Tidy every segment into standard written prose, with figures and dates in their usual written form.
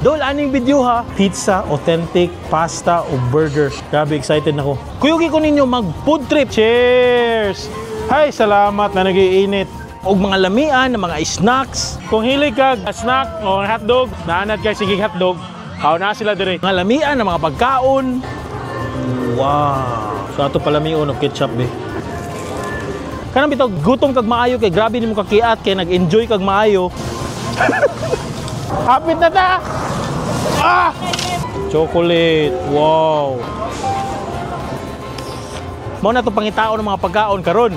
Dol aning video ha, pizza, authentic, pasta o burger. Grabe excited na ko. Kuyugi ko ninyo mag food trip. Cheers! Hay, salamat na nagiinit. Og mga lamian, mga snacks. Kung hilig kag snack o hotdog, naanad kay sige hotdog. Aw na sila dire. Mga lamian ng mga pagkaon. Wow. So ato palamion og ketchup be. Kanang bitaw gutom kag maayo kay grabe nimo kakiat kay nag-enjoy kag maayo. Hapit na ta. Ah! Chocolate. Wow. Mao na to pangitaon ng mga pagkaon karon.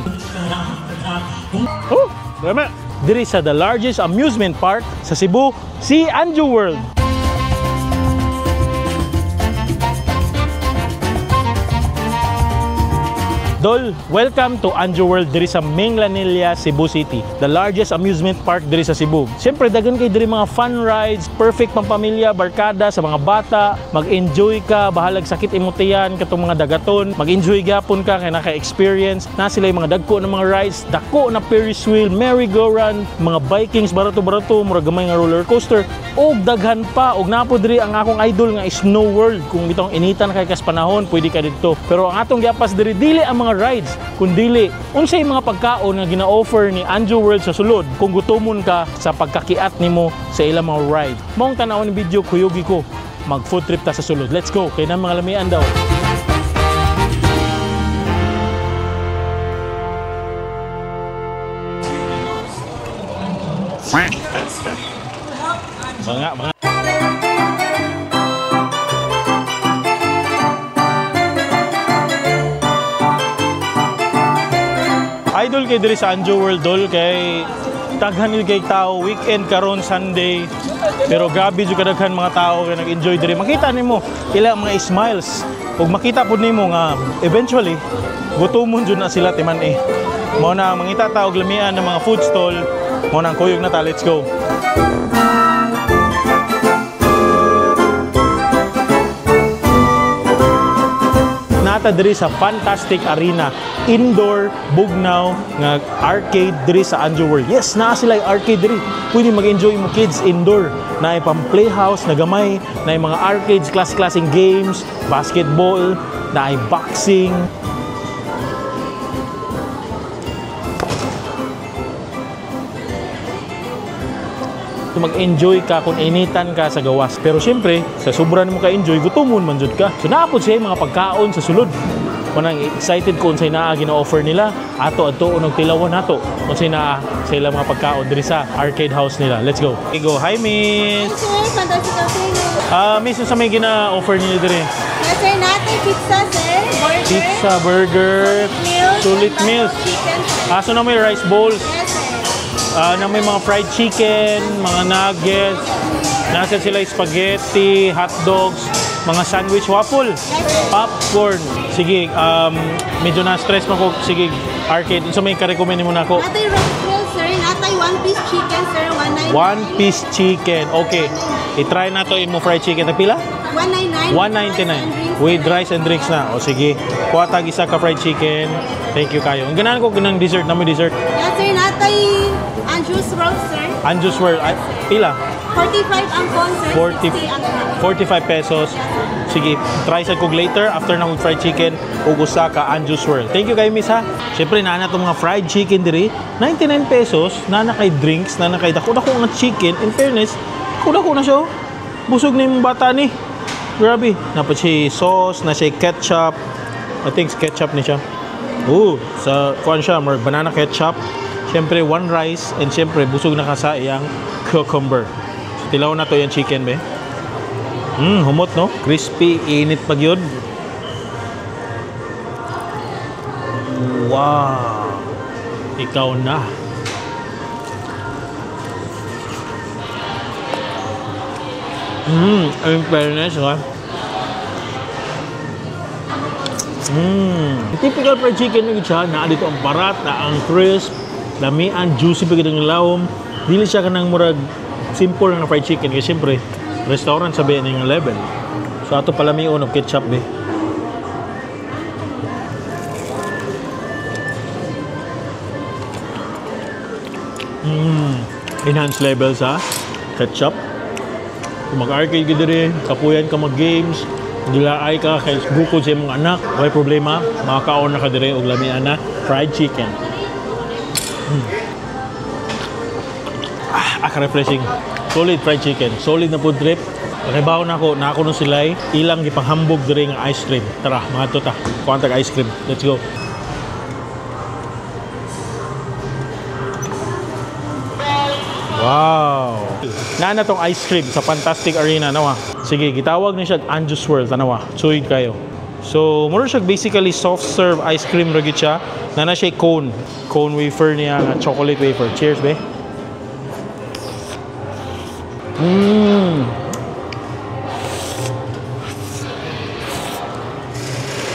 Oh, dami. Diri sa the largest amusement park sa Cebu, si Anjo World. Dol, welcome to Anjo World diri sa Minglanilla, Cebu City. The largest amusement park diri sa Cebu. Siyempre, daghan kay diri mga fun rides, perfect pampamilya, barkada sa mga bata, mag-enjoy ka, bahalag sakit imong tiyan katong mga dagaton, mag-enjoy gyapon ka kay naka-experience. Na sila yung mga dagko ng mga rides, dako na Ferris wheel, merry-go-round, mga Vikings barato-barato, murag gamay nga roller coaster, og daghan pa. Og naa po diri ang akong idol nga Snow World. Kung bitong initan kay kas panahon, pwede ka didto. Pero ang atong giapas diri dili ang mga rides, kundili unsay mga pagkaon nga gina-offer ni Anjo World sa sulod kung gutomon ka sa pagkakiat nimo sa ilang mga ride. Maong tan-awon ni video, kuyugi ko mag food trip ta sa sulod. Let's go kay na mga lamian daw. Mga idol kay diri sa Anjo World dol kay daghan kay tao weekend karon Sunday, pero grabe jud kadaghan mga tao kay nag-enjoy diri. Makita nimo ila mga smiles ug makita pud nimo nga eventually gutomon jud na sila timan eh. Mao na mangita ta og lamian ng mga food stall, mao na ang kuyog na ta. Let's go. Nata diri sa Funtastic Arena, indoor bugnaw nga arcade diri sa Anjo World. Yes, naa sila arcade diri. Pwede mag-enjoy mo kids indoor. Naay pang playhouse na gamay, naay mga arcades, class-classing games, basketball, naay boxing. Mag-enjoy ka kung initan ka sa gawas. Pero siyempre, sa sobra nimo ka-enjoy, gutomon man jud ka. So naa pod siya mga pagkaon sa sulod. Manang excited ko unsay naa gina-offer nila. Ato adto og tilawan nato unsay naa sa ilang mga pagkaon diri sa arcade house nila. Let's go. Okay, go. Hi, miss. Hi, sir. Fantastic afternoon. Miss, unsa may gina-offer niyo diri? Yes, sir. Natay pizza, sir. Burger. Pizza, burger, sulit meals. Chicken, sir. So na may rice bowls. Yes, sir. Na may mga fried chicken, mga nuggets, nasa sila spaghetti, hot dogs, mga sandwich, waffle, popcorn. Sige, medyo na-stress man ko. Sige, arcade. So may ka-recommend mo na ako. Natay rice meal, sir. Natay one piece chicken, sir. 199. One piece chicken. Okay. I-try na to imo fried chicken. Tagpila? 199. 199. With rice and drinks na. O sige. Kuha tag isa ka fried chicken. Thank you kayo. Ang ganahan ko ganang dessert. Na may dessert. Yes, sir. Natay Anjo's World, sir. Anjo's World. Ay, pila? 45 ang cone, sir. 45 pesos. Sige, try sa kog later after na kog fried chicken ug usa ka Anjo's World. Thank you kay miss ha. Syempre naa na tong mga fried chicken diri, 99 pesos, naa na kay drinks, naa na kay dako dako nga chicken. In fairness, dako na siya. Busog na imong bata ni. Grabe. Napa siya sauce, na siya ketchup. I think ketchup ni siya. Ooh, sa kuan siya, more banana ketchup. Syempre one rice and syempre busog na ka sa iyang cucumber. So, tilaw na to yung chicken be. Humot no? Crispy, init pag yun. Wow! Ikaw na. In fairness, ha? Typical fried chicken na siya. Naa dito ang barat, na ang crisp, lamian, juicy pa gid ang lawom. Dili siya kanang murag simple na fried chicken kasi syempre restaurant sabi ning level. So ato palamion og ketchup be. Enhanced level sa ketchup. Kung mag-arcade ka diri, kapuyan ka mag-games, gilaay ka kay bukod sa imong anak, way problema, makakaon na ka diri og lamian na fried chicken. Ah, refreshing. Solid fried chicken, solid na food trip. Nakibaw na ako, na ako nung silay, ilang gipanghambog diri nga ice cream. Tara, mga ta. Kuan tag ice cream. Let's go. Wow! Naa na tong ice cream sa Fantastic Arena, nawa. Sige, gitawag ni siya Anjo's World, tanawa. Suyod kayo. So, mura siya basically soft serve ice cream ra gyud siya. Naa na siya cone. Cone wafer niya nga chocolate wafer. Cheers, be. Mmm.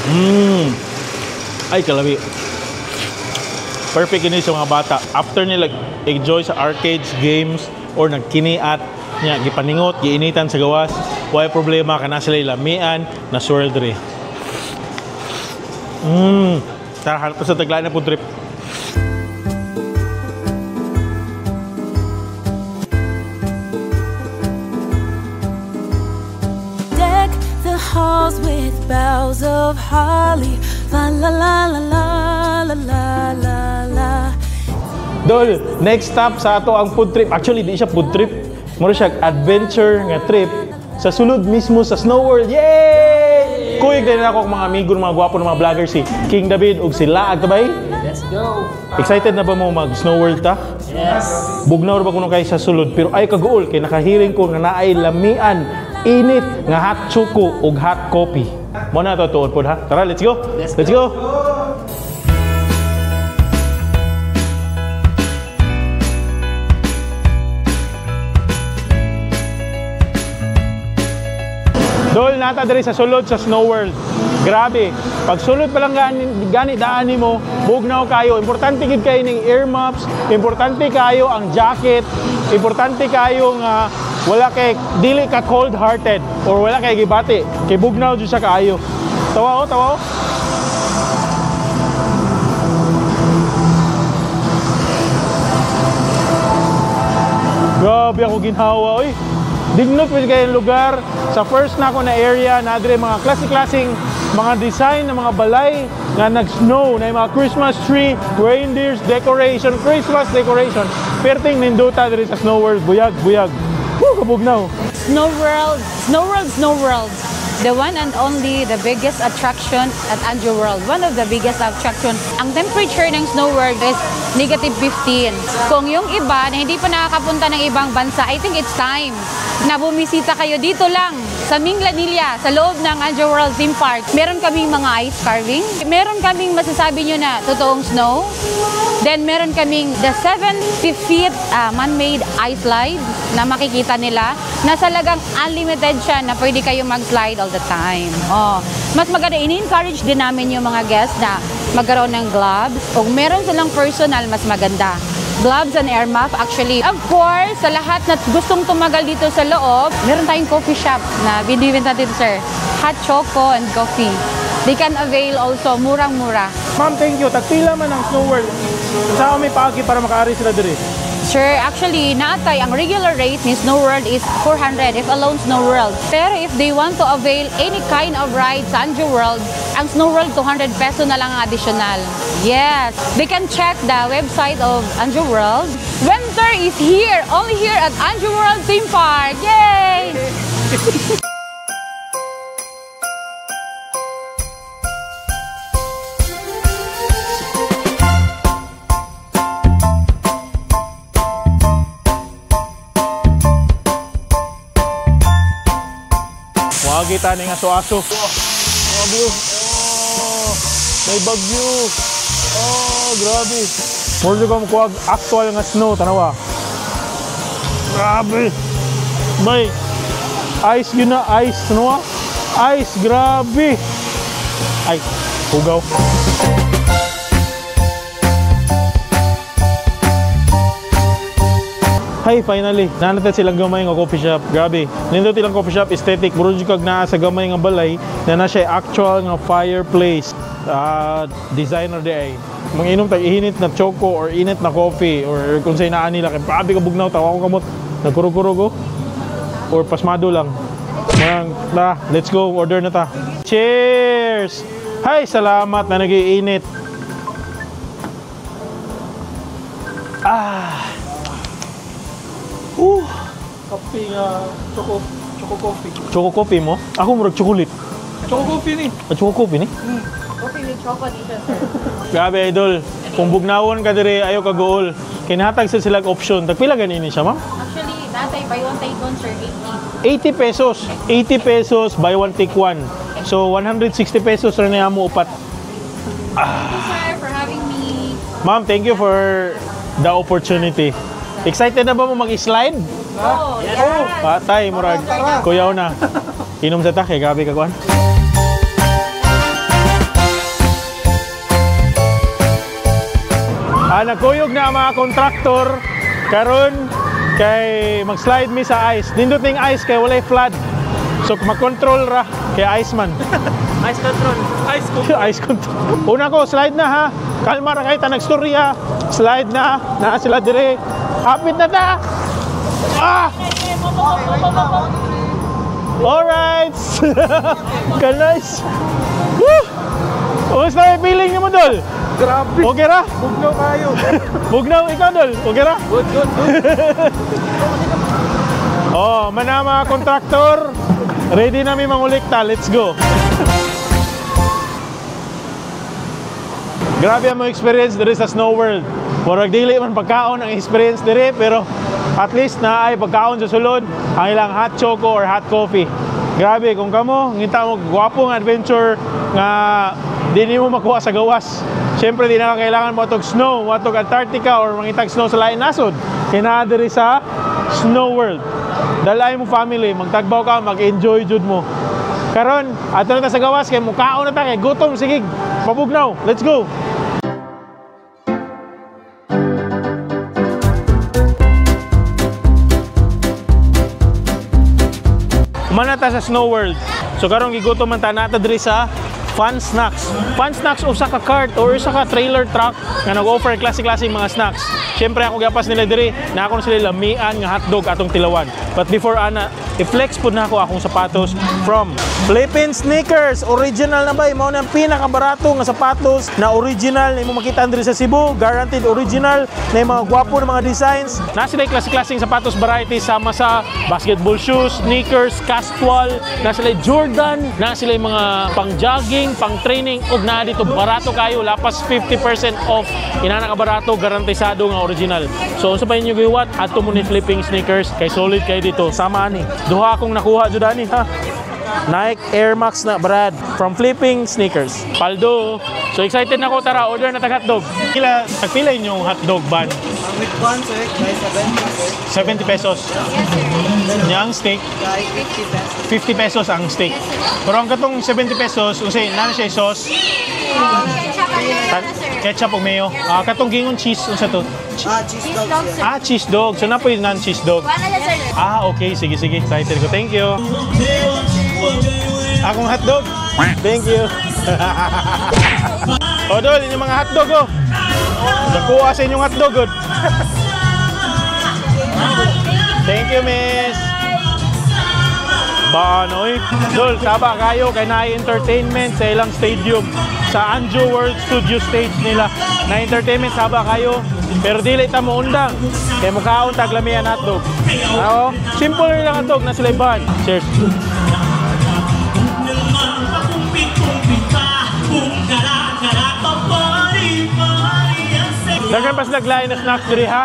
Mmm. Ay, kalami. Perfect ini sa mga bata. After nila enjoy sa arcades, games, or nagkiniat niya, gipaningot, giinitan sa gawas, way problema kana sila lamian na swirl diri. Tara, hanap pa sa taglaan na food trip. Deck the halls with boughs of holly. La la la la la la la la la. Dol, next stop sa ato ang food trip. Actually, di siya food trip. Mura siya adventure nga trip sa sulod mismo sa Snow World. Yay! Kuyog din ako ang mga amigo, mga gwapo ng mga vlogger si King David ug si Laag Tabay. Let's go! Excited na ba mo mag Snow World ta? Yes! Bugnaw ra ba kuno kay sa sulod pero ay kaguol kay nakahiring ko nga naay lamian init nga hot choco ug hot coffee. Mo na to tuod pod ha. Tara, let's go. Let's Let's go. Dol, nata diri sa sulod sa Snow World. Grabe. Pag sulod pa lang gani, gani daan nimo, bugnaw kayo. Importante gid kayo ning earmuffs, importante kayo ang jacket, importante kayo nga wala kay dili ka cold-hearted or wala kay gibati. Kay bugnaw jud siya kaayo. Tawa oh, tawa oh. Grabe ako ginhawa, oy. Dignot pud kay lugar. Sa first na ako na area, na dire mga klase-klaseng mga design ng mga balay nga nag-snow, na yung mga Christmas tree, reindeers decoration, Christmas decoration. Perting nindota diri sa Snow World, buyag, buyag. Woo, kabugnaw. Snow World, Snow World, Snow World. The one and only, the biggest attraction at Anjo World. One of the biggest attraction. Ang temperature ng Snow World is negative 15. Kung yung iba na hindi pa nakakapunta ng ibang bansa, I think it's time na bumisita kayo dito lang sa Minglanilla, sa loob ng Anjo World Theme Park. Meron kaming mga ice carving. Meron kaming masasabi nyo na totoong snow. Then meron kaming the 70 feet man-made ice slide na makikita nila. Nasa lagang unlimited siya na pwede kayo mag-slide all the time. Oh. Mas maganda, in-encourage din namin yung mga guests na magkaroon ng gloves. Kung meron silang personal, mas maganda. Gloves and air muff actually. Of course, sa lahat na gustong tumagal dito sa loob, meron tayong coffee shop na binibenta dito, sir. Hot choco and coffee. They can avail also, murang-mura. Ma'am, thank you. Tagpila man ang Snow World. Sa may paagi para makaari sila diri. Sir, actually, naatay, ang regular rate ni Snow World is 400 if alone Snow World. Pero if they want to avail any kind of ride sa Anjo World, ang Snow World 200 peso na lang ang additional. Yes, they can check the website of Anjo World. Winter is here, only here at Anjo World Theme Park. Yay! Wagi ta ni nga aso-aso. Grabe oh. Oh, may bagyo. Oh, grabe. Mura ko makuha actual nga snow, tanawa. Grabe. May ice yun na, ice, no? Ice, grabe. Ay, hugaw. Hi, finally. Nanatid silang gamay nga coffee shop. Grabe. Nindot ilang coffee shop, aesthetic. Murag jud kag naa sa gamay nga balay na na siya actual nga fireplace. Designer di ay. Manginom tag init na choco or init na coffee or kung say naa nila kay grabe ka bugnaw tawa ko kamot. Nagkurog-kurog ko. Or pasmado lang. Mang, ta, let's go, order na ta. Cheers! Hay, salamat na nagiinit. Ah. Kape nga choco choco coffee. Choco coffee mo? Ako murag chocolate. Choco coffee ni. Ah, choco coffee ni? Coffee with chocolate siya, sir. Grabe, idol. Kung bugnawon ka dire, ayaw ka gool. Kinahatag sa silag option. Tagpila ganini siya, ma'am? Actually, natay buy one take one, sir, 80. 80 pesos. 80 pesos, buy one take one. So, 160 pesos ra niya mo upat. Thank you, sir, for having me. Ma'am, thank you for the opportunity. Excited na ba mo mag-slide? Oh, yes. Patay, murag. Kuyaw na. Inom sa ta, kay gabi ka kuan. Ah, nagkuyog na ang mga kontraktor karon kay mag-slide mi sa ice. Nindot ning ice kay walay flood. So makontrol ra kay ice man. Ice control. Ice control. Ice control. Una ko, slide na ha. Kalma ra kay ta nagstorya. Slide na. Naa sila dire. Hapit na ta. Ah! Alright! Ka-nice! Woo! Kumusta yung feeling niyo mo, Dol? Grabe. Okay ra? Bugnaw kayo. Bugnaw ikaw, Dol. Okay ra? Good, good, good. Oh, mana mga kontraktor. Ready na mi mangulikta. Let's go. Grabe ang mga experience diri sa Snow World. Murag dili man pagkaon ang experience diri, pero at least na ay pagkaon sa sulod ang ilang hot choco or hot coffee. Grabe kung kamo ngita mo gwapo nga adventure nga di nimo makuha sa gawas. Siyempre di na ka kailangan mo atog snow, mo atog Antarctica or mangitag snow sa lain nasod. Kina diri sa Snow World. Dalay mo family, magtagbaw ka, mag-enjoy jud mo. Karon, ato na ta sa gawas kay mukaon na ta kay gutom sige. Pabugnaw. Let's go. Umana ta sa Snow World. So karon gigutom man ta nata diri sa Fun Snacks. Fun Snacks usa ka cart or usa ka trailer truck nga nag-offer klase-klase mga snacks. Siyempre ako gapas nila diri, na ako na sila lamian nga hotdog atong tilawan. But before ana, i-flex pud na ako akong sapatos from Philippine Sneakers. Original na ba? Mao na ang pinakabarato nga sapatos na original na imo makita diri sa Cebu, guaranteed original na yung mga gwapo na mga designs. Na sila klase-klaseng sapatos variety sama sa basketball shoes, sneakers, casual, na sila Jordan, na sila mga pang-jogging, pang-training, ug naa dito barato kayo, lapas 50% off. Inana ka barato, garantisado nga original. So unsa pa inyo giwat adto mo ni Flipping Sneakers kay solid kayo dito. Sama ani. Duha akong nakuha jud ani ha. Nike Air Max na Brad from Flipping Sneakers. Paldo. So excited na ko, tara order na tag hotdog. Pila tagpila inyong hotdog ban? Ang with bun, sir, by 70, sir. 70 pesos. Yes, sir. Nya ang steak By 50 pesos. 50 pesos ang steak. Pero ang katong 70 pesos, unsay naa na siya sauce, Ketchup ang meron na, sir. ketchup ug mayo. Ah, katong gingon cheese unsa to? Ah, cheese Cheese dog, dog, sir. sir. Ah, cheese dog. So na po yung non-cheese dog. Wala na, sir. Ah, okay. Sige, sige. Excited ko. Thank you. Akong hotdog. Thank you. O, Dol, inyong mga hotdog, oh. Nakuha sa inyong hotdog, oh. Thank you, miss. Ba, ano, eh. Dol, saba kayo kay na entertainment sa ilang stadium sa Anjo World Studio stage nila. Na entertainment saba kayo. Pero dili ta mo undang. Kay mukaon tag lamian hotdog. Oo, simple lang hotdog na sila ban. Cheers. Daghan pa sila lain na snacks diri ha.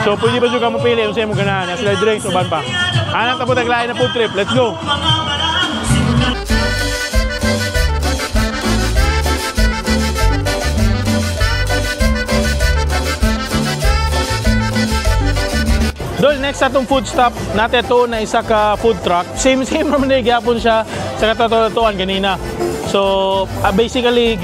So pwede ba jud ka mo pili unsa imong ganahan? Na sila drinks uban pa. Anang ta po taglain na food trip. Let's go. Dol, next atong food stop, natin ito na isa ka food truck. Same same naman na gyapon siya sa katatuan ganina. So, basically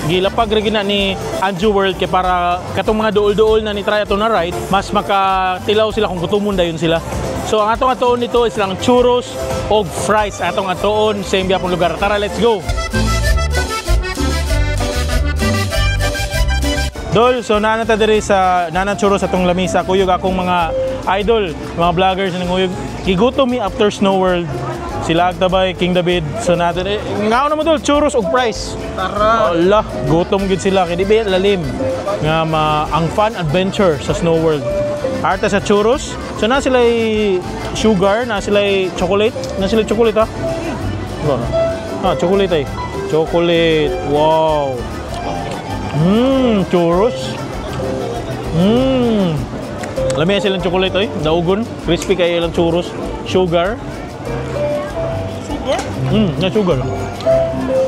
gilapag ra gina ni Anju World kay para katong mga duol-duol na ni try ato na ride, mas makatilaw sila kung gutomon dayon sila. So, ang atong atuon nito is lang churros og fries atong atuon same gyapon lugar. Tara, let's go. Dol, so naa na ta diri sa Nana Churros atong lamisa. Kuyog akong mga idol, mga vloggers na nanguyog. Gigutom mi after Snow World. Sila Agtabay, King David. So natin, eh, ngaon na mo dol, churros og price. Tara. Ala, gutom gid sila kay di ba lalim nga ma, ang fun adventure sa Snow World. Arta sa churros. So na sila sugar, na sila chocolate, na sila chocolate ha. Ano? Ah, chocolate ay. Chocolate. Wow. Churros. Lami silang chocolate oy, daugon, crispy kayo ilang churros, sugar. Sugar? Na sugar.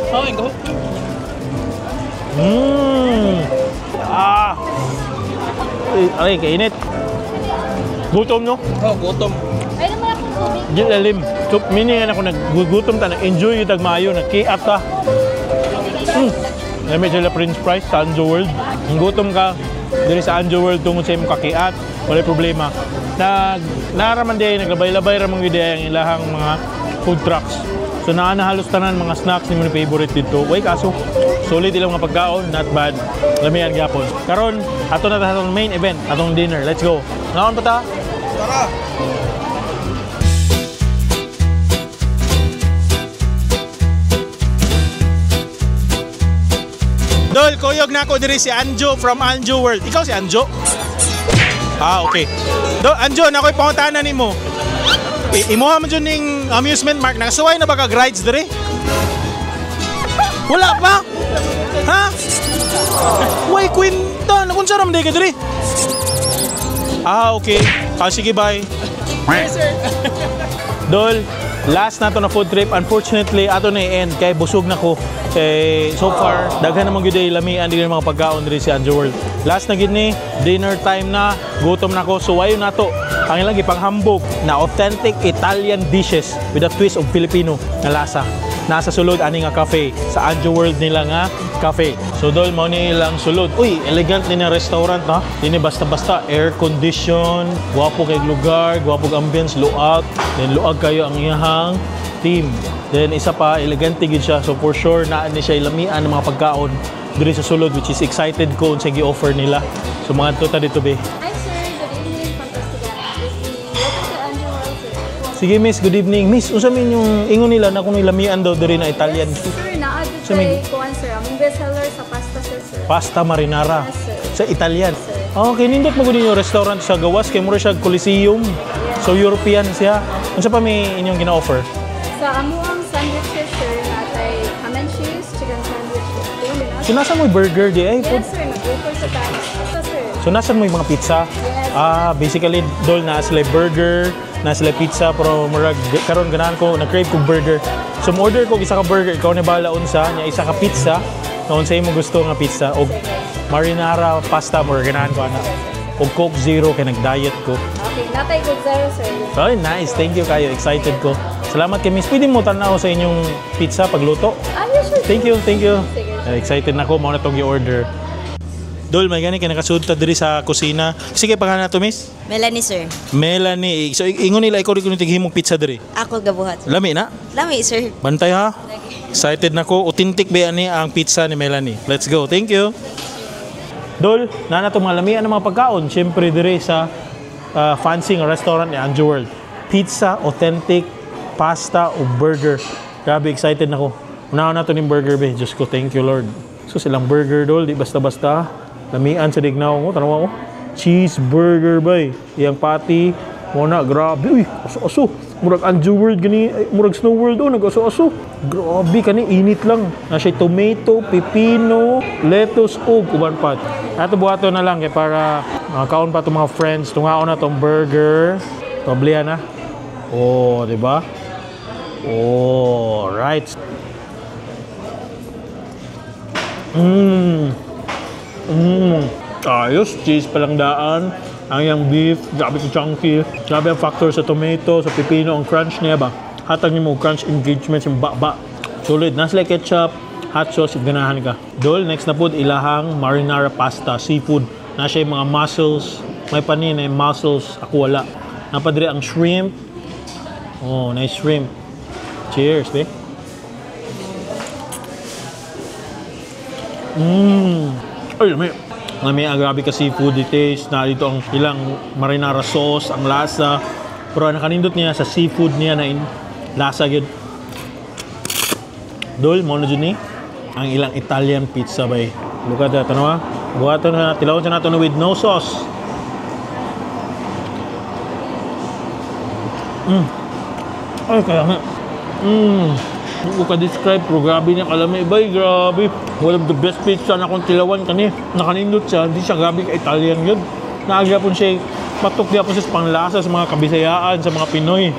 Ay, go. Ah. Ay, ay, kainit. Gutom no? Oh, gutom. Ay, naman akong tubig. Di lalim. So, meaning ako naggugutom ta, nag-enjoy yung tagmayo, nagkiat ta. Lami sila French fries sa Anjo World. Kung gutom ka, diri sa Anjo World tungod sa imong kakiat, walay problema. Nag naraman di naglabay-labay ra man gyud ang ilahang mga food trucks. So naa na halos tanan mga snacks ni mo favorite dito. Way kaso solid ilang mga pagkaon, not bad. Lamian gyapon. Karon ato na ta sa atong main event, atong dinner. Let's go. Ngaon pa ta? Tara. Dol, kuyog na ako diri si Anjo from Anjo World. Ikaw si Anjo? Ah, okay. Do, Anjo, na ako'y pangutana nimo. Imuha man dyan ning amusement park. Nakasuway na ba kag rides diri? Wala pa? Ha? Way kwinta. Nakunsa ramday ka diri? Ah, okay. Ah, sige, bye. Dol, last na to na food trip. Unfortunately, ato na i-end kay busog na ko. Kay so far, daghan naman gyud ay lamian dili mga pagkaon diri sa Anjo World. Last na gid ni, dinner time na, gutom na ko. So wayo na to. Ang ilang gipanghambog na authentic Italian dishes with a twist of Filipino na lasa. Nasa sulod ani nga cafe sa Anjo World nila nga cafe. So dol mao ni ilang sulod. Uy, elegant ni na restaurant ha. Dini basta-basta air condition, gwapo kay lugar, gwapo kay ambience, luag. Then luag kayo ang iyahang team. Then isa pa, elegante gid siya. So for sure naa ni siya lamian ng mga pagkaon diri sa sulod, which is excited ko unsay gi-offer nila. So mga ta dito be. Hi sir, good evening. Fantastic evening. Welcome to Anjo World, sir. Sige miss, good evening. Miss, unsa man yung ingon nila na kung lamian daw diri na Italian? Yes, sir, naa jud So, may- kay kuan sir. Among best seller sa pasta sir, sir. Pasta marinara. Yes, sir. Sa Italian. Yes, sir. Okay, nindot mo gud yung restaurant sa gawas kay mura siya Coliseum. So European siya. Unsa pa may inyong gina-offer? Sa amuang sandwiches sir, natay ham and cheese, chicken sandwich. So nasa mo yung burger di ay? Yes sir, nag-offer sa tayo. Pasta sir. So nasa mo yung mga pizza? Yes. Ah, basically dol na sila burger, na sila pizza pero murag karon ganahan ko na-crave ko burger. So mo-order ko isa ka burger, ikaw ni bahala unsa, nya isa ka pizza, na unsa imong gusto nga pizza og marinara pasta mo ganahan ko ana. Og Coke Zero kay nag-diet ko. Okay, natay Coke Zero sir. Ay, nice. Thank you kayo. Excited ko. Salamat kay Miss. Pwede mo tanaw sa inyong pizza pagluto? Ah, yes sir. Thank you, thank you. Sige. Excited na ko. Mao na tong gi-order. Dol, may gani kay nakasud ta diri sa kusina. Sige, pangalan nato, Miss? Melanie, sir. Melanie. So, ingon nila ikaw rin kuno tighimong pizza diri. Ako gabuhat. Lami na. Lami, sir. Bantay ha. Excited na ko. Authentic ba ani ang pizza ni Melanie? Let's go. Thank you. Dol, na na itong mga lamian ng mga pagkaon. Siyempre dire sa fancy nga restaurant ni Anjo World. Pizza, authentic, pasta o burger. Grabe, excited na ko. Unahan na to ning burger be. Diyos ko, thank you Lord. So silang burger dol, di basta-basta. Lamian sa dignaw ko, tanawa ko. Cheeseburger bay. Iyang patty, mo na, grabe. Uy, aso-aso. Murag Anjo World gani, ay, murag Snow World oh, nag-aso-aso. Grabe kani init lang. Na siya tomato, pipino, lettuce ug uban pa. Ato buhato na lang kay para makaon pa itong mga friends. Tungaon na tong burger. Pablihan na. Oh, di ba? Oh, right. Ayos, cheese palang daan. Ang iyang beef, grabe ka chunky. Grabe ang factor sa tomato, sa pipino, ang crunch niya ba? Hatag nimo crunch engagement yung ba-ba. Solid. Nasa like ketchup, hot sauce, if ganahan ka. Dol, next na po, ilahang marinara pasta, seafood. Nasa yung mga mussels. May panin eh, mussels. Ako wala. Napadre ang shrimp. Oh, nice shrimp. Cheers, be. Ay, lami. Lami, ang grabe ka seafood taste. Na dito ang ilang marinara sauce, ang lasa. Pero ang nakanindot niya sa seafood niya na in, lasa gyud. Dol, mo na jud ni ang ilang Italian pizza bay. Look at that, ano ah? Buhaton na, tilawon sa nato na with no sauce. Ay, kaya nga. Hindi ko ka-describe, pero grabe niya kalami. Bay, grabe. One of the best pizza na akong tilawan kani. Nakanindot siya, hindi siya grabe ka-Italian yun. Naagyapon siya, patok gyapon siya sa panglasa sa mga kabisayaan, sa mga Pinoy.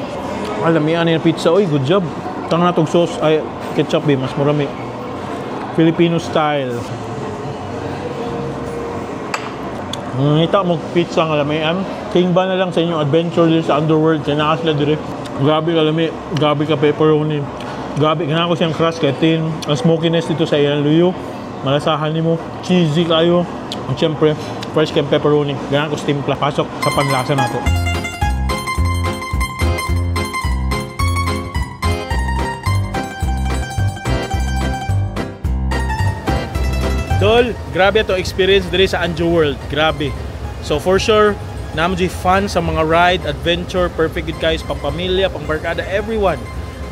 Alamian niya pizza. Uy, good job. Tanga na tog sauce, ay, ketchup eh, mas marami. Filipino style. Ngita mo pizza nga lamian. King ba na lang sa inyong adventure dito sa Underworld kay naa sila dire. Grabe ka lami, grabe ka pepperoni. Grabe gana ko siyang crust kay thin. Ang smokiness dito sa iyang luyo. Malasahan nimo, cheesy kayo. At syempre, fresh kay pepperoni. Gana ko sa timpla. Pasok sa panlasa nato. Dol, grabe ato experience diri sa Anjo World. Grabe. So for sure, naa mo fun sa mga ride, adventure, perfect gid kayo sa pampamilya, pangbarkada, everyone.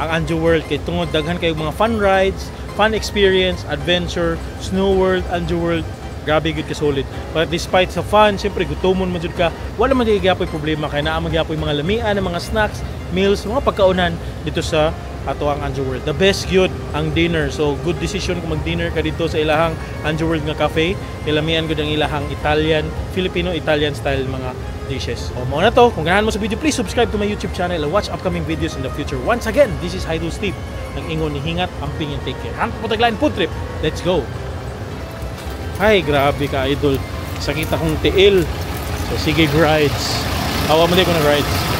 Ang Anjo World kay tungod daghan kayo mga fun rides, fun experience, adventure, Snow World, Anjo World. Grabe gud ka solid. But despite sa fun, syempre gutomon man jud ka. Wala man jud gyapoy problema kay naa man gyapoy mga lamian, mga snacks, meals, mga pagkaunan dito sa ato ang Anjo World. The best gyud ang dinner. So good decision kung mag-dinner ka dito sa ilahang Anjo World nga cafe. Ilamian gud ang ilahang Italian, Filipino-Italian style mga dishes. O mao na to. Kung ganahan mo sa video, please subscribe to my YouTube channel and watch upcoming videos in the future. Once again, this is Idol Steve. Nag-ingon ni hingat, amping and take care. Hunt po tagline food trip. Let's go. Ay, grabe ka idol. Sakit akong tiil. So sige rides. Awa mo di ko na rides.